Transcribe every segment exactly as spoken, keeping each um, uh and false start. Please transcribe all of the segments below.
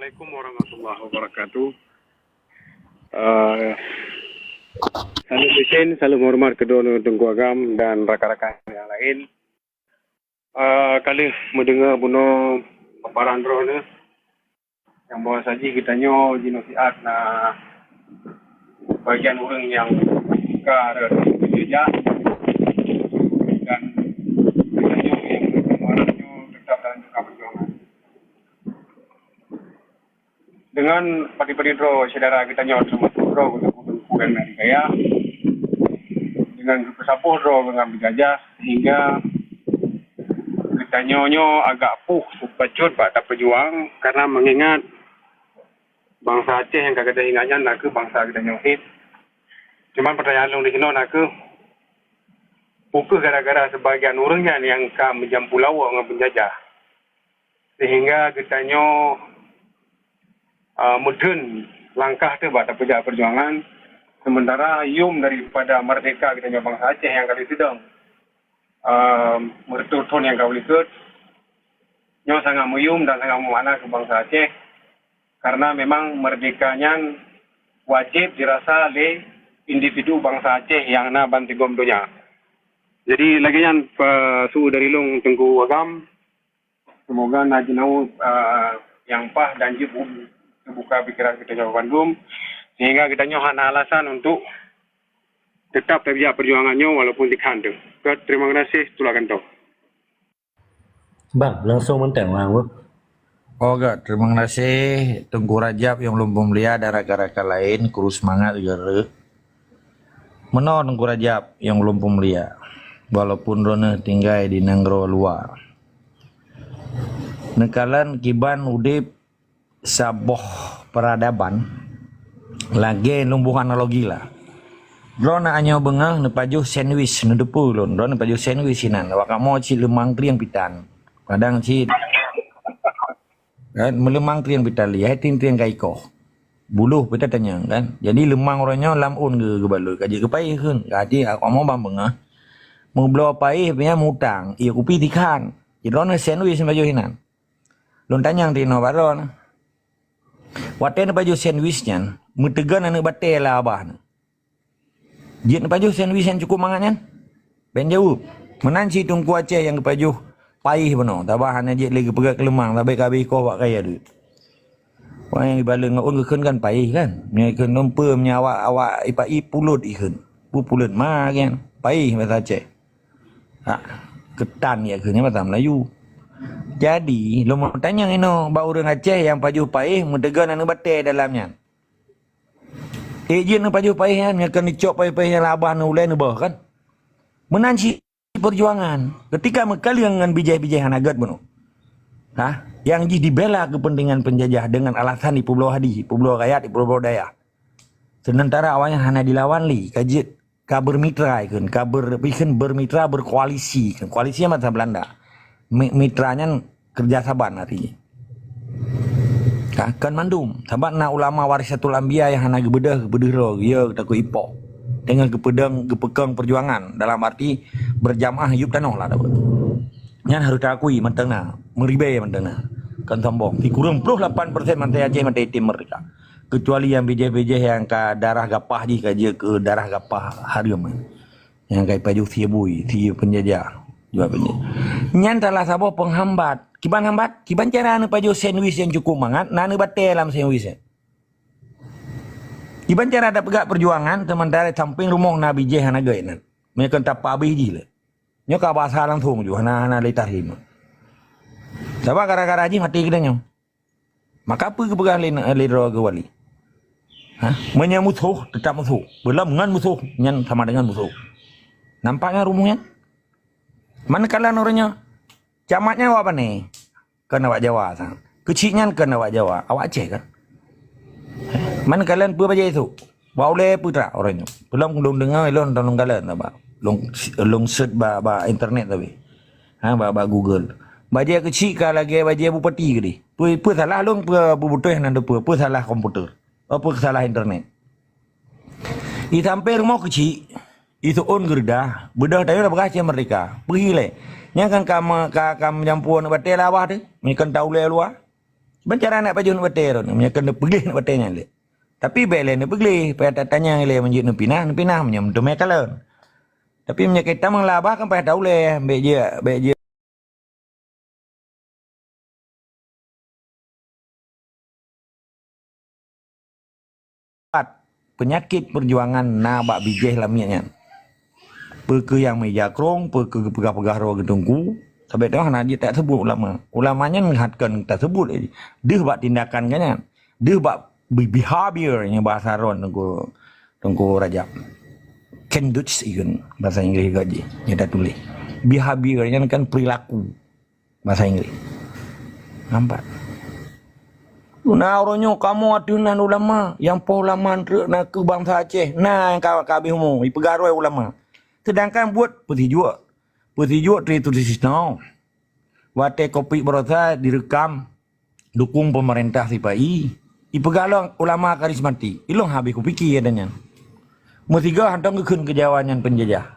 Assalamualaikum warahmatullahi wabarakatuh. Uh, salam mesin, salam hormat keudroe Teungku Agam dan rakan-rakan nyang laén. Uh, ka lheueh meudeungoe bunoe paparan droeneuh nyang bahwa saji geutanyoe jinoe siat na bagian ureuëng nyang ka rhot jejak dan geutanyoe nyang nyoe tetap dalam jangka perjuangan. Dengan padé-padé droe syedara geutanyoe, teumasuk droe geutanyoe ureuëng nyang na di kaya, dengan geupeusaboh droe ngon penjajah, sehingga geutanyoe nyoe agak puih bacut bak tapeujuang, karena mengingat bansa Aceh nyang ka gata ingat nyan nakeuh bansa geutanyoe hit. Cuman pertanyaan lôn di sinoe nakeuh, peu kheueh gara-gara sebagian ureuëng nyan nyang ka meujampu lawok ngon penjajah, sehingga geutanyoe uh, meutheun langkah teuh bak tapeujak perjuangan, sementara yum daripada merdeka geutanyoe bansa Aceh nyang ka lheueh teudong uh, meureutoh thon nyang ka u likot, nyoe sangat meuyum dan sangat meumakna keu bansa Aceh, karena memang merdeka nyan wajéb dirasa lé individu bansa Aceh nyang na bansigom donya. Jadi lagée nyan, uh, su dari lôn Teungku Agam, semoga na jinoe uh, nyang paih dan jeuet bu- teubuka pikiran geutanyoe bandum, sehingga geutanyoe hana alasan untuk tetap tapeujak perjuangan nyoe walaupun tikhan teuh. Terima kasih, tulak kantô. Bang, langsung mantong, Bang. Oh, gak. Terima kasih Teungku Rajab nyang lôn peumulia dan rakan-rakan laén, kru seumangat geureuek. Meunoe Teungku Rajab nyang lôn peumulia, walaupun droeneuh tinggai di nanggroe luwa. Neukalon kiban udeb saboh peuradaban, lagée lôn boh analogi lah. Droeneuh nyoe beungoh neupajoh sandwich, neuteupeue lôn, droeneuh neupajoh sandwich inan. Awak kamoe cit leumang trieng pitan. Kadang cit, kan, meuleumang trieng pitan li, hai trieng-trieng ka ikoh. Buloh pita tanyong, kan. Jadi leumang uroe nyoe lam ôn geu- geubalot, ka jeuet keu paih kheun. Ka jeuet awak kamoe ban beungoh. Meubloe paih, pih nyan mutang, ié kupi tikhan. Jidroeneuh sandwich neupajoh inan. Lôn tanyong tinoe baroe na. Watée neupajoh sandwich nyan, meuteugon aneuëk batée lam babah na. Jeuet neupajoh sandwich nyang cukôp mangat nyan? Bék jaweueb. Meunan cit Teungku Aceh nyang geupajoh paih bunoe, sabab hana jeuet lé geupeugah keu leumang, sabab ka habéh koh bak kaya deuek. Wah, nyang ibalot ngon ôn geukheun kan paih kan? Meunyoe ikheun lôn peue, meunyoe awak, awak ipa-i pulot ikheun. Peue pulot ma nyan? Paih basa Aceh. Ha, keutan ya kheun nyan basa Melayu. Jadi, lôn meutanyong inoe bak ureuëng Aceh nyang pajoh paih meuteugon aneuëk batée dalam nyan. Eh, jeuet neupajoh paih nyan, nyan keu neucok paih-paih nyan lam babah, neuulée, neuboh kan? Meunan cit perjuangan. Ketika meukaleueng ngon bijéh-bijéh hana gét bunoe. Ha? Nyang jih dibela kepentingan penjajah dengan alasan ipeubloe hadih, ipeubloe rakyat, ipeubloe dayah. Sementara awaknyan hana dilawan lé, ka jeuet ka bermitra ikheun, ka ber-, ikheun bermitra, berkoalisi ikheun. Koalisi nyan basa Belanda. Mi-, mitra nyan kerja saban arti jih. Ha, kon mandum. Sabab na ulama warisatul anbiya nyang hana geubeudôh, geubeudôh droe, ya, takot ipoh. Dengan geupeudong, geupeukong perjuangan, dalam arti berjamaah yup tanoh lah, takot. Nyan harôh taakui mantong na, meuribée mantong na. Kon sombong. Sikureueng ploh lapan persen bansa Aceh maté item merdeka. Kecuali nyang bijéh-bijéh nyang ka darah gapah jih ka jeuet keu darah gapah hareuem. Nyang ka ipajoh sie bui, sie penjajah. Jual penjajah. Nyan salah saboh penghambat. Kiban hambat? Kiban cara neupajoh sandwich nyang cukôp mangat, na aneuëk batée lam sandwich nyan. Kiban cara tapeugah perjuangan, sementara sampéng rumoh na bijéh hana gét nan. Meunyoe kon tapeuabéh jih lé. Nyoe ka basa langsung ju, hana, hana lé tahi. Sabab gara-gara jih maté geutanyoe. Maka peue geupeugah lé, lé droe geuwali? Ha? Meunyoe musoh, teutap musoh. Beulom ngon musoh, nyan sama dengan musoh. Nampak nyan rumoh nyan? Manakala uroe nyoe, camat nyan awak pane? Kon awak Jawa sang. Keuchik nyan kon awak Jawa, awak Aceh kan? Manakala peue bajée esok? Bak ulée peue terak uroe nyoe? Peulom lôn deungoe, lôn, lôn kalon, ba, lôn, lôn seut ba, ba internet tapi. Ha, ba, ba Google. Bajée keuchik ka lagée bajée bupati keudeh. Peue, peue salah lôn, peue beubeutôi hana teupeue, peue salah komputer. Oh, peue salah internet. Di sampéng rumoh keuchik, di seuôn geureudah, beudôh tanyoe tapeugah Aceh merdeka. Peue lé? Nyan kan ka me-, ka, ka meujampu aneuëk batée lam babah teuh, meunyoe kon ta ulée luwa. Ban cara nak pajoh neubatée rot, meunyoe keu neupeugléh neubatée nyan lé. Tapi bék lé neupeugléh, payah tatanyong lé meunyoe neupinah, neupinah meunyoe meuteumé kalon. Tapi meunyoe ka tamong labah kan payah taulée, bék jeuet, bék jeuet. Peunyakét peujuangan na bak bijéh lamiet nyan. Peu kheueh nyang meuija krong, peu kheueh geupeugah-peugah droe geuteungku, sabé teuma hana jeuet taseubut ulama. Ulama nyan hat kon taseubut, deuh bak tindakan geuh nyan. Deuh bak be-, behavior nyang bahasa ron Teungku, Teungku Rajab. Conduct ikheun bahasa Inggréh geuh jih, nyang tatuléh. Behavior nyan kan perilaku. Bahasa Inggréh. Nampak? Na uroe nyoe kamoe ateueh nan ulama, nyang poh ulama treuk na keu bansa Aceh, na nyang ka, ka habéh umu, ipeugah droe ulama. Sedangkan buet peusijuek, peusijuek tri tulisisno. Watée kopi barosa direkam dukung pemerintah sipa-i, ipeugah lom ulama karismatik. Ilong habéh kupike ada nyan. Meusigoe hantong geukheun keu Jawa nyan penjajah.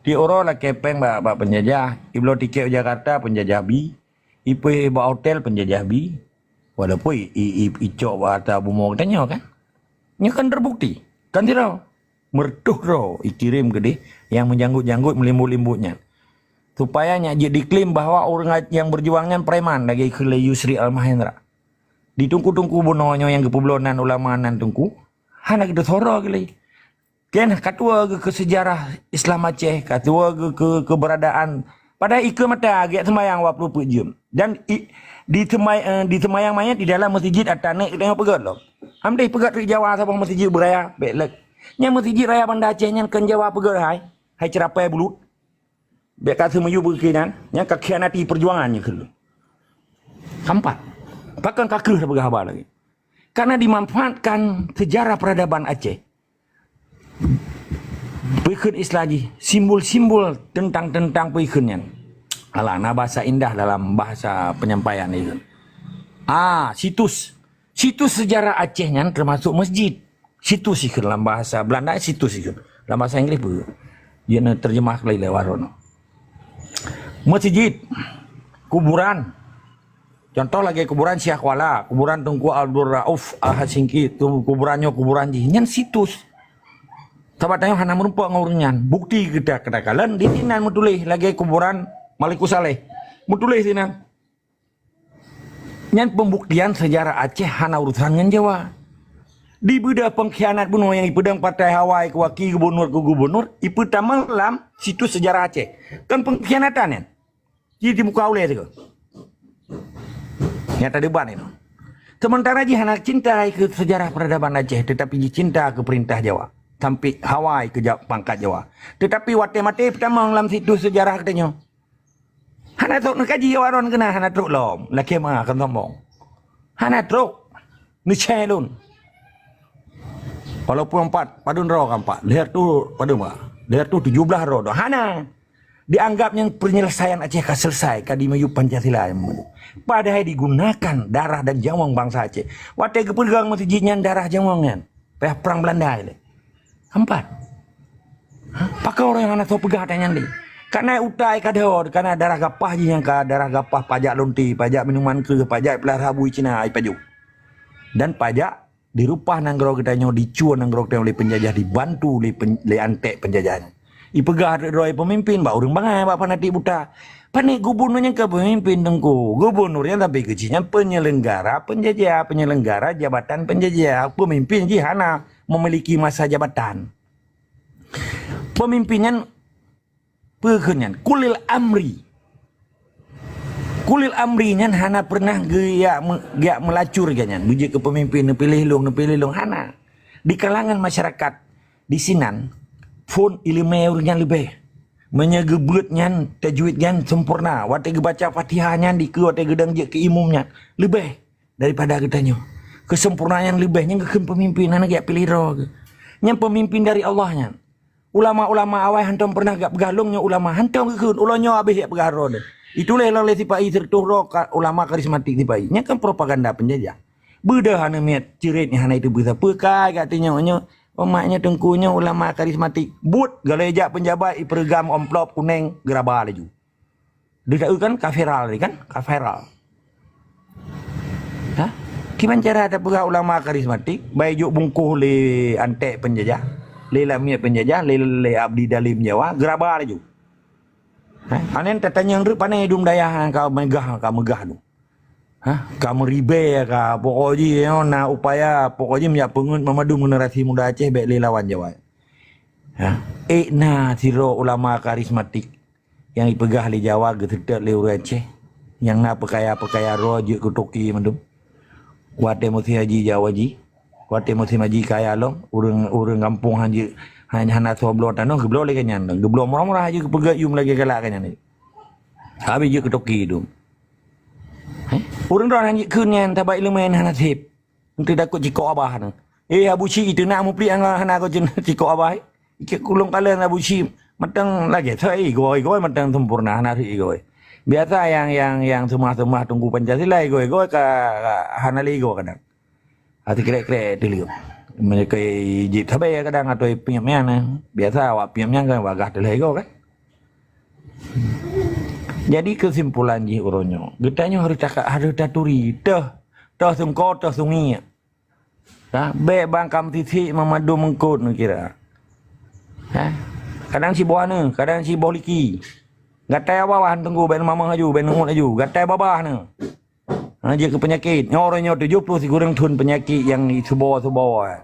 Tiep uroe lakée péng bak, bak penjajah, ibloe tiket u Jakarta penjajah bi, ipeuéh bak hotel penjajah bi. Walaupun i, i, i, icok bak hareuta bumoe geutanyoe kan. Nyoe kan terbukti. Kan sidroe. Meureutoh droe ikirém keudeh nyang meujanggut-janggut meulimbot-limbot nyan. Supaya nyak jeuet diklaim bahwa ureuëng nyang beujuang nyan preman lagée kheun lé Yusri Al-Mahendra. Di teungku-teungku bunoe nyoe nyang geupeubloe nan ulama nan teungku, hana geuteuseurah lé. Kan ka tuwoe geuh keu seujarah Islam Aceh, ka tuwoe geuh keu keuberadaan. Padahai ikeue mata geujak seumayang dua puluh peuet jeuem. Dan i, di seumay-, eh, di seumayang manyét di dalam meuseujid ata nèk geutanyoe peugét lom. Amdeh peugét di Jawa saboh meuseujid beuraya, bék lé. Nyang meuseujid raya Banda Aceh nyan kon Jawa peugét hai, hai ceurapai bulut. Bék ka seumiyueb beukinan, nyang ka khianati peujuangan nyoe kheun lôn. Keempat, pakon ka kheueh tapeugah haba lagée. Karena dimanfaatkan sejarah peradaban Aceh. Peue kheun Islam jih, simbol-simbol teuntang-teuntang peue kheun nyan. Alah, na bahasa indah dalam bahasa penyampaian ikheun. Ah, situs. Situs sejarah Aceh nyan termasuk masjid. Situs ikheun lam bahasa Belanda, situs ikheun. Lam bahasa Inggréh peue? Jeuet neuterjemah keu lé waron. Masjid, kuburan. Contoh lagée kuburan Syekh Kuala, kuburan Teungku Abdul Rauf Al-Hasingki, tu kuburan nyoe kuburan jih. Nyan situs. Sabab tanyoe hana meurumpok ngon ureuëng nyan. Bukti geuta keunakalon di sinan meutuléh lagée kuburan Malikus Saleh. Meutuléh sinan. Nyan pembuktian sejarah Aceh hana urusan ngon Jawa. Di beudoh pengkhianat bunoe nyang ipeudong partai Hawa keu waki gubunur keu gubunur, ipeutamong lam situs sejarah Aceh. Kon pengkhianatan nyan. Di, di muka ulée sigoe. Nyata debat nyoe. Sementara jih hana cinta keu sejarah peradaban Aceh, tetapi jih cinta keu perintah Jawa. Sampai Hawa keu ja-, pangkat Jawa. Tetapi watée maté peutamong lam situs sejarah geutanyoe. Hana trok neukaji awak droen keunan, hana trok lom. Lakée ma kon sombong. Hana trok. Neucai lôn. Walaupun empat, padum droe ka empat. Lheueh tu padum ka? Lheueh tu tujoh blaih droe dah. Hana. Dianggap nyan penyelesaian Aceh ka selesai, ka dimiyueb Pancasila. Padahai digunakan darah dan nyawöng bansa Aceh. Watée geupeudong meuseujid nyan darah nyawöng nyan. Payah prang Belanda ilée. Keempat. Ha? Pakon ureuëng hana soe peugah ata nyan lé? Kana utai ka deuh, kana darah gapah jih nyang ka, darah gapah pajak lonte, pajak minuman kreueh, pajak peulaha bui Cina ai pajoh. Dan pajak dirupah nanggroe geutanyoe, dicue nanggroe geutanyoe lé penjajah, dibantu lé pen-, lé antek penjajah nyan. Ipeugah droe pemimpin bak ureuëng bangai, bak fanatik buta. Pané gubunur nyang ka pemimpin teungku. Gubunur nyang tapi keuci nyan penyelenggara penjajah, penyelenggara jabatan penjajah. Pemimpin jih hana memiliki masa jabatan. Pemimpin nyan peue kheun nyan? Kulil amri. Kulil amri nyan hana pernah geujak me-, geujak meulacur geuh nyan. Beujeuet keu pemimpin, neupiléh lôn, neupiléh lôn, hana. Di kalangan masyarakat di sinan, phon ileumé ureuëng nyan leubeh. Meunyoe geubeuet nyan, tajwid nyan sempurna. Watée geubaca Fatihah nyan dikeue watée geudong jeuet keu imum nyan, leubeh daripada geutanyoe. Keusempurnaan nyang leubeh nyan geukheun peumimpin, hana geujak piléh droe geuh. Nyan peumimpin dari Allah nyan. Ulama-ulama awai hantom pernah geujak peugah lôn nyoe ulama, hantom geukheun. Uroe nyoe habéh jak peugah droe deh. Itulah lôn lé sipa-i sireutoh droe ka ulama karismatik sipa-i. Nyan kan propaganda penjajah. Beudoh hana miet ceurit nyang hana iteupeue sapeue kai gata nyoe nyoe. Umat nyoe teungku nyoe ulama karismatik. Buet golom jak peunjabat ipeureugam amplop kuneng geuraba laju. Deuh taeu kan ka viral tadi kan? Ka viral. Ha? Kiban cara tapeugah ulama karismatik, baik jok bungkôh lé antek penjajah, lé lamiet penjajah, lé, lé Abdi Dalim Jawa, geuraba laju. Ha? Aneuk tatanyong reup pane dum dayah ka meugah, ka meugah tu. Ha? Ka meuribèe ka, pokok jih nyoe na upaya, pokok jih meujak peungeut meumandum generasi muda Aceh bèk lé lawan Jawa. Ha? Ék na sidroe ulama karismatik nyang ipeugah lé Jawa geuseutôt lé ureueng Aceh, nyang na peukaya-peukaya droe jeuet keu toke mandum. Watèe musém haji Jawa jih, watèe musém haji kaya lom, ureueng, ureueng gampông han jeuet, han, hana soe bloe tanoh, geubloe lé gobnyan, geubloe murah-murah jeuet keu peugöt yum lagèe galak gobnyan. Habéh jeuet keu toke tu. Heh? Ureueng droe han jeuet kheun nyan, sabab ileumèe hana sép. Enteuk takot cikok abah na. Eh, Abu Syik, teunak mupliek hana, hana keu cen-, cikok abah. Ikeu kulong kalon Abu Syik, mantong lagèe, so, eh, igoe, igoe mantong sempurna, hana rhot igoe. Biasa nyang, nyang, nyang seumah-seumah Teungku Pancasila, igoe, igoe ka, ka hana lé igoe kadang. Hati krek-krek teuliu. Meunyoe keu jip sabe kadang atau piep nyan. Biasa awak piep nyan kan bagah teulah igoe kan. Jadi, keusimpulan jih uroe nyoe, geutanyoe harôh taka-, harôh taturi, teuh, teuh sungko, teuh sungiek. Ka, bèk bang kam sisik meumadu meungkot neukira. Ha? Kadang siboh aneuk, kadang siboh liki. Gatai babah Teungku, bèk mamah laju, bèk neuôt laju. Gatai babah na. Ha, jeuet keu peunyakét. Nyoe uroe nyoe tujoh ploh sikureueng thon peunyakét nyang isubo-subo, eh.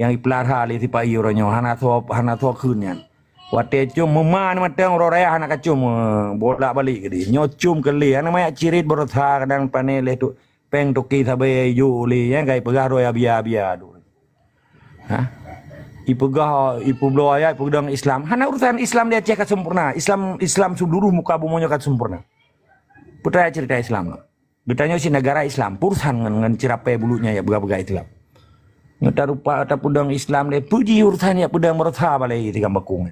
Nyang ipeulara lé sipa-i uroe nyoe. Hana soe, hana soe kheun nyan. Watèe com meuma mantong uroe raya hana kacom, eh, bolak-balik keudéh. Nyoe com keu lé. Hana manyak cirit baroesa kadang pane lé tu. Péng toke sabe ijok lé, nyang ka ipeugah droe bia-bia tu. Ha? Ipeugah, ipeubloe ayat, ipeudong Islam. Hana urusan Islam di Aceh ka sempurna. Islam, Islam seluruh muka bumoe nyoe ka sempurna. Peue treuk cerita Islam. Geutanyoe cit negara Islam, peue urusan ngon, ngon cirapée bulut nyan jak peugah-peugah Islam. Nyoe tarupa tapeudong Islam lé, peue jih urusan jak peudong baroesa balai di Gambakung.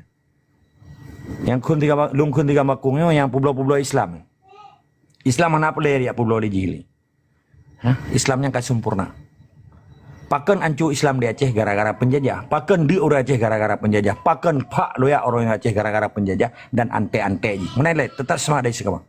Nyang kheun di Gamba-, lôn kheun di Gambakung nyoe nyang peubloe-peubloe Islam. Islam hana peulée jak peubloe lé jih lé. Hah? Islam nyan ka sempurna. Pakon anco Islam di Aceh gara-gara penjajah? Pakon deuk ureueng Aceh gara-gara penjajah? Pakon phak loyak ureueng Aceh gara-gara penjajah dan antek-antek jih? Meunan lé, teutap seumangat dari seukawan.